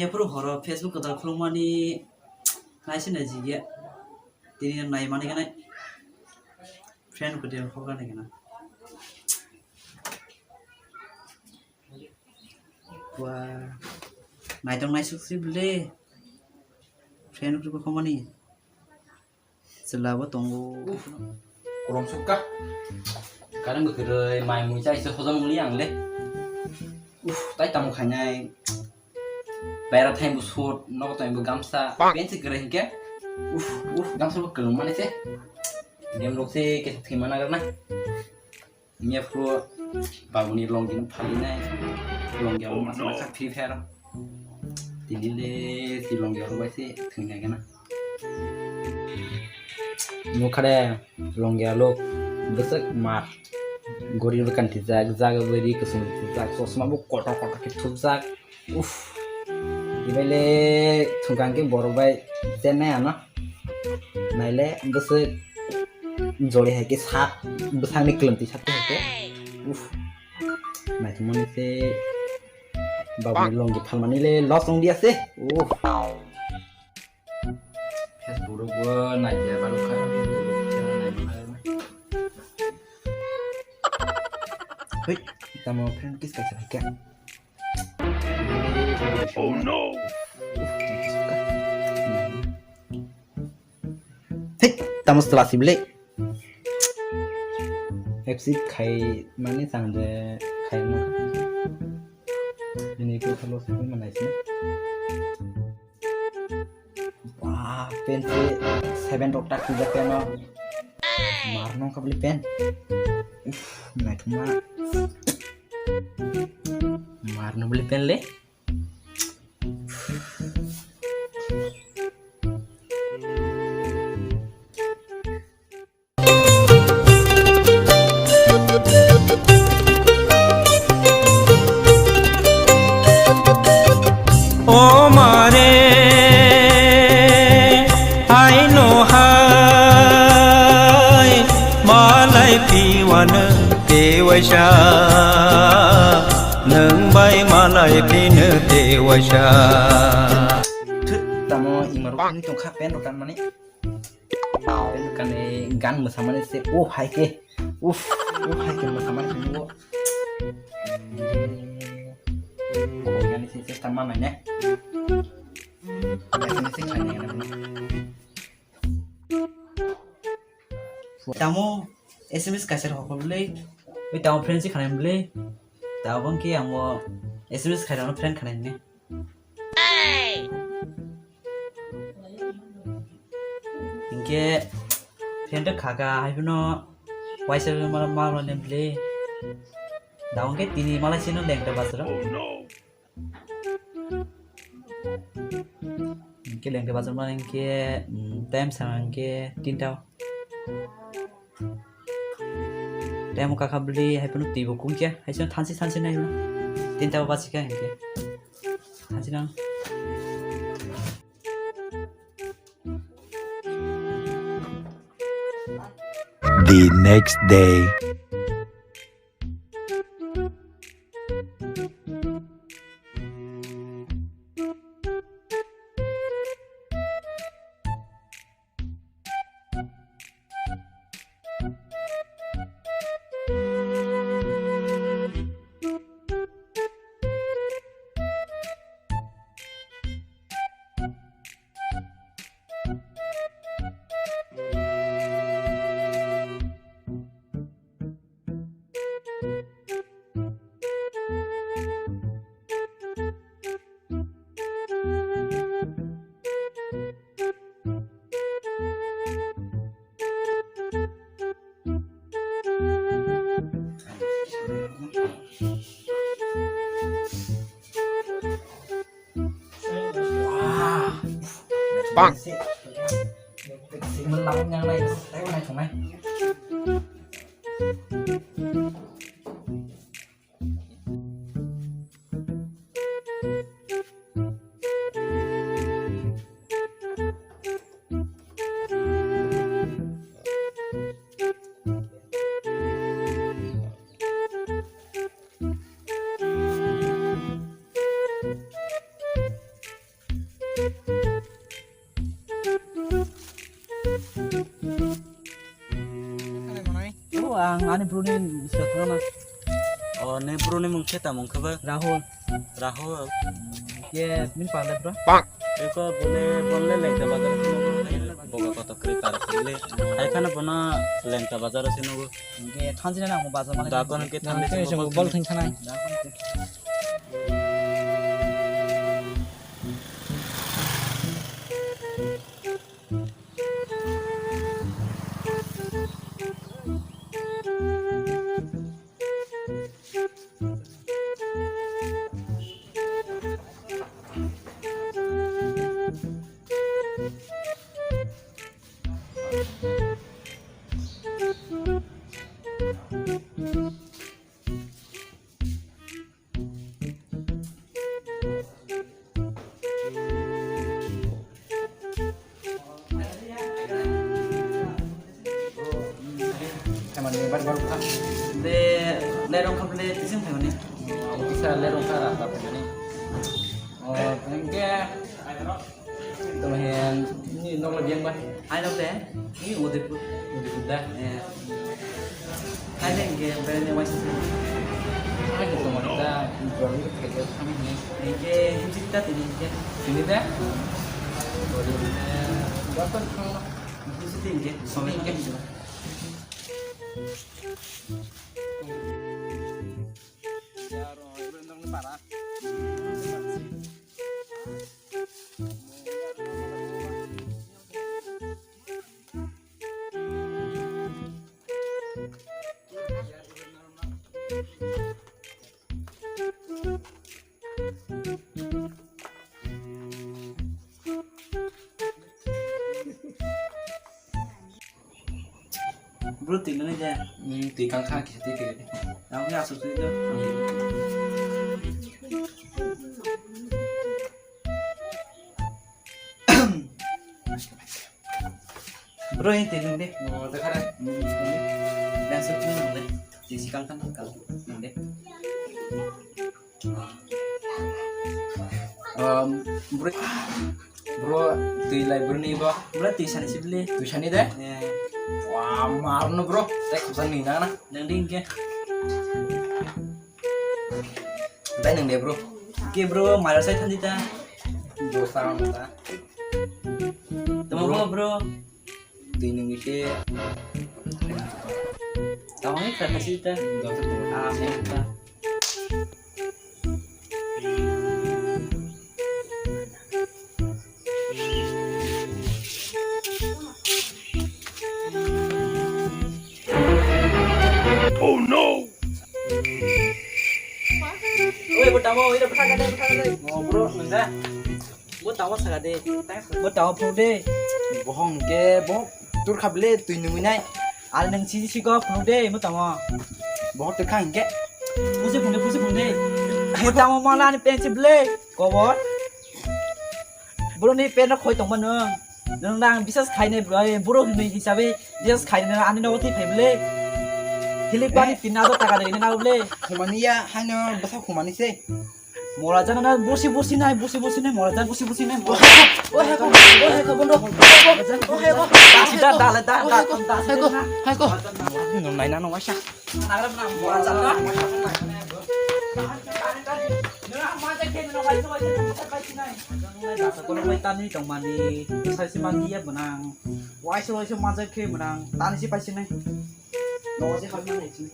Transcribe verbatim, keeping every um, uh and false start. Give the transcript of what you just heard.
Ephuru horo Facebook kwtal khulumani naisi naijigya. Tini nai mani gana friend kwtal khulumani gana. Wah, naitong naisuk si bele. Friend kwtal khulumani. Chwla bo tongo. Uf, korom sukha. Karang bo kwrwi mai mui chai se hojom wngli ang le. Uf, tai tamo khainai. Baira thai bo suit, nogo thai bo gamsa. Pant se kwrwi hinkhe. Uf, uf, gamsa bo kwlwng mani se. Dem rok se kesa thwi mana garna. Mia phuru babuni longi no phalinai, longi abo masa masa Free Fire. Tini le si longi abo bai se thwinai gana. Nukha de longi alo bwswk mar. Gori bo kanti jak, jak bo ri kusum jak, chosma bo kotor kotor khe thupjak. Uf. Ibaile thungkang ke borok bai chenai ano. Naile bwswk jori hai ke sat, bwsakni kwlwng twi sat hai ke. Uf. Naithokmani se babuni longi phalmani le loss wng dia se. Uf. Facebook rok bo naikhe barokha. Hei, tamo friend kiss kaisa hai ke. Oh no! Thik, tamo setelah si beli. F C khai mani tang de khai ma. Ini ko kalau sih mana sih? Wah, pensi seven rok tak sih pen no. Mar no ka beli pen. Uf, naithokma. Mar no beli pen le. O mare, aino hai malai piwano tewaisa, nwng bai malai pino tewaisa. Thut, tamo imaro kuni tongkha pen rok tanmani. Pen rok kani gan mwsamani se, o hai ke. Uf, o hai ke mwsamani se nugo. O yani se chesta manai ne. Khaini se khaini ne. Tamo S M S kaisa rok hokol bwlwi, wi tamo friend si khanai bwlwi, tamo bangkhe amo S M S khairokno friend khanai hwnwi. Hinkhe friend kha kha hai phano waisa ma ma ma ne bwlwi, tamo khe tini malai sino lengta bazaro. Hingke lengte bazar mani hingke, mm, time sanga hingke tinta. Time o kakha bwlwi hai phano twi bo kungkhe, hai phano thansi thansi nai phano tinta o bachikha hingke. Thansi nang. The next day. Bang. O, ang ani bruni siyatwna. O, ni bruni mung khe tamo wngkha ba? Rahul. Rahul. Ye, min pale bro? Eko bole, bole lengta bazar sini. Boga koto kri tar sini. Hai khana bono lengta bazar sini. Ye, thanjina na mo bazar mana. Da kono ke thanjina. Bol thang thanai. Khamani bar bar kha. Le, le rong kha le tising phaimani. Kisa le rong kha rasta phaimani. O, hingke. Tamo he, ni nokla biyang ba? Hai nok de? Ni Udaipur. Udaipur da? Eh. Hai de hingke, bere ne waisa. Hai de tamo da, jual ni kete kami ni. Hingke, hingke ta tini hingke. Tini da? Jual ni. Jual ta khang. Hingke, hingke. Soalnya hingke. Bro, twi nani de? Hmm, twi kang kha, kisa twi khe. Tamo khe aswk twi do. Bro, ini twi nung de. Oh, de khara. Dan sep twi nung de. Jisi kang kha, kang nung de. Um, bro, bro, twi lai bro ni bo. Bro, twi sani sibli. Twi sani de? Eh. Wah, mar no bro. Tek khobsa ni na na. Nang ding ke. Dai nang de bro. Ke bro, mar sai than di ta. Bro, sa ta. Tamo bro, bro. Twi nung ite. Tamo ni kha kasi ta. Ah, ta. Oh no! Oi, bo tamo, oi, bo thang de, bo thang de. Oh, bro, nang da. Bo tamo saka de. Bo tamo phung de. Bohong ke, bo tur khable, twi nungwi nai. Al nang si si ko phung de, bo tamo. Bo tur khang ke. Pusi phung de, pusi phung de. Bo tamo mala ni pensi ble. Kobor. Bro ni pen khoi tong mano. Nang nang bisas khai nai bro, bro ni hisabe bisas khai nai ani no ti phai ble. Hilik bani tin na taka de na ble. Khumani ya, haino basa khumani se. Mora jana na busi busi nai, busi busi nai, mora jana busi busi nai. Oh, hai ko, oh, hai ko, bondo. Oh, hai ko. Dasi da, da, da, da, da, hai ko, hai ko. Nung nai na nung waisa. Nagra bwnang mora jana. Nung ma jai khe nung waisa, waisa, waisa, waisa nai. Nung nai dasa kono bai tani tong mani, sai si mani ya bwnang. Waisa, waisa ma jai khe bwnang, tani si paisi nai. Nung waisa kami nai si.